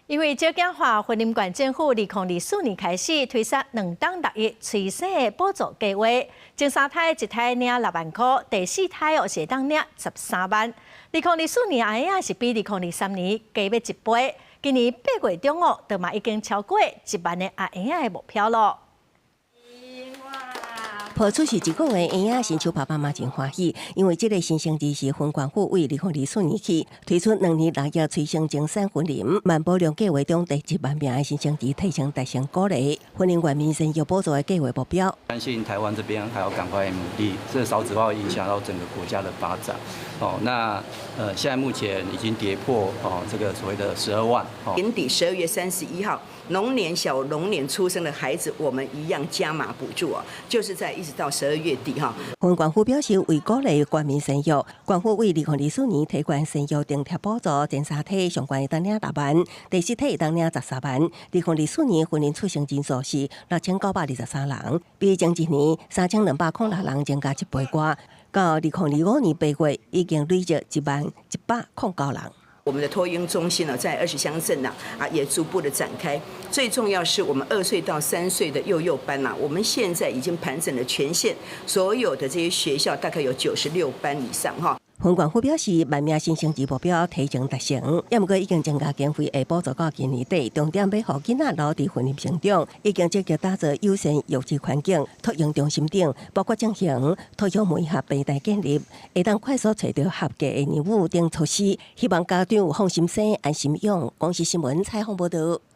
因為少子化，雲林縣政府2024年開始推出2檔6億催生的補助計劃，前三胎一胎領6萬箍，第四胎哦是會當領13萬。2024年阿嬰仔是比2023年加欲一倍，今年8月中哦，就嘛已經超過1萬个阿嬰仔的目標囉。抱出世一個月嬰仔，新手爸爸媽真歡喜，因為這个新生兒是雲縣府為2024年起推出2年6億催生增產雲林萬保量計劃中第1萬名的新生兒提升達成鼓勵。雲林縣民生育補助的計劃目標。相信台灣這邊還要趕快努力，這少子化會影響到整個國家的發展。哦，那現在目前已經跌破哦這個所謂的12萬。年底12月31號，龍年小龍年出生的孩子，我們一樣加碼補助啊，就是在一直到12月底哈。雲縣府表示，為鼓勵國民生育，縣府為2024年提懸生育津貼補助，前三胎上懸會當領6萬，第四胎會當領13萬。2024年雲林出生人數是6923人，比前一年3206人增加一倍外。到2025年8月，已經累積10,109人。我們的托嬰中心呢，在20鄉鎮呢，啊，也逐步的展開。最重要是我們2歲到3歲的幼幼班呐，我們現在已經盤整了全縣所有的這些學校，大概有96班以上哈。雲縣府表示，萬名新生兒目標提前達成，也毋過已經增加經費，會補助到今年底。重點欲予囡仔留佇雲林成長，已經積極打造友善育兒環境、托嬰中心等，包括進行托育媒合平台建立，會當快速揣著合格的娘母等措施，希望家長放心生、安心養。公視新聞採訪報導。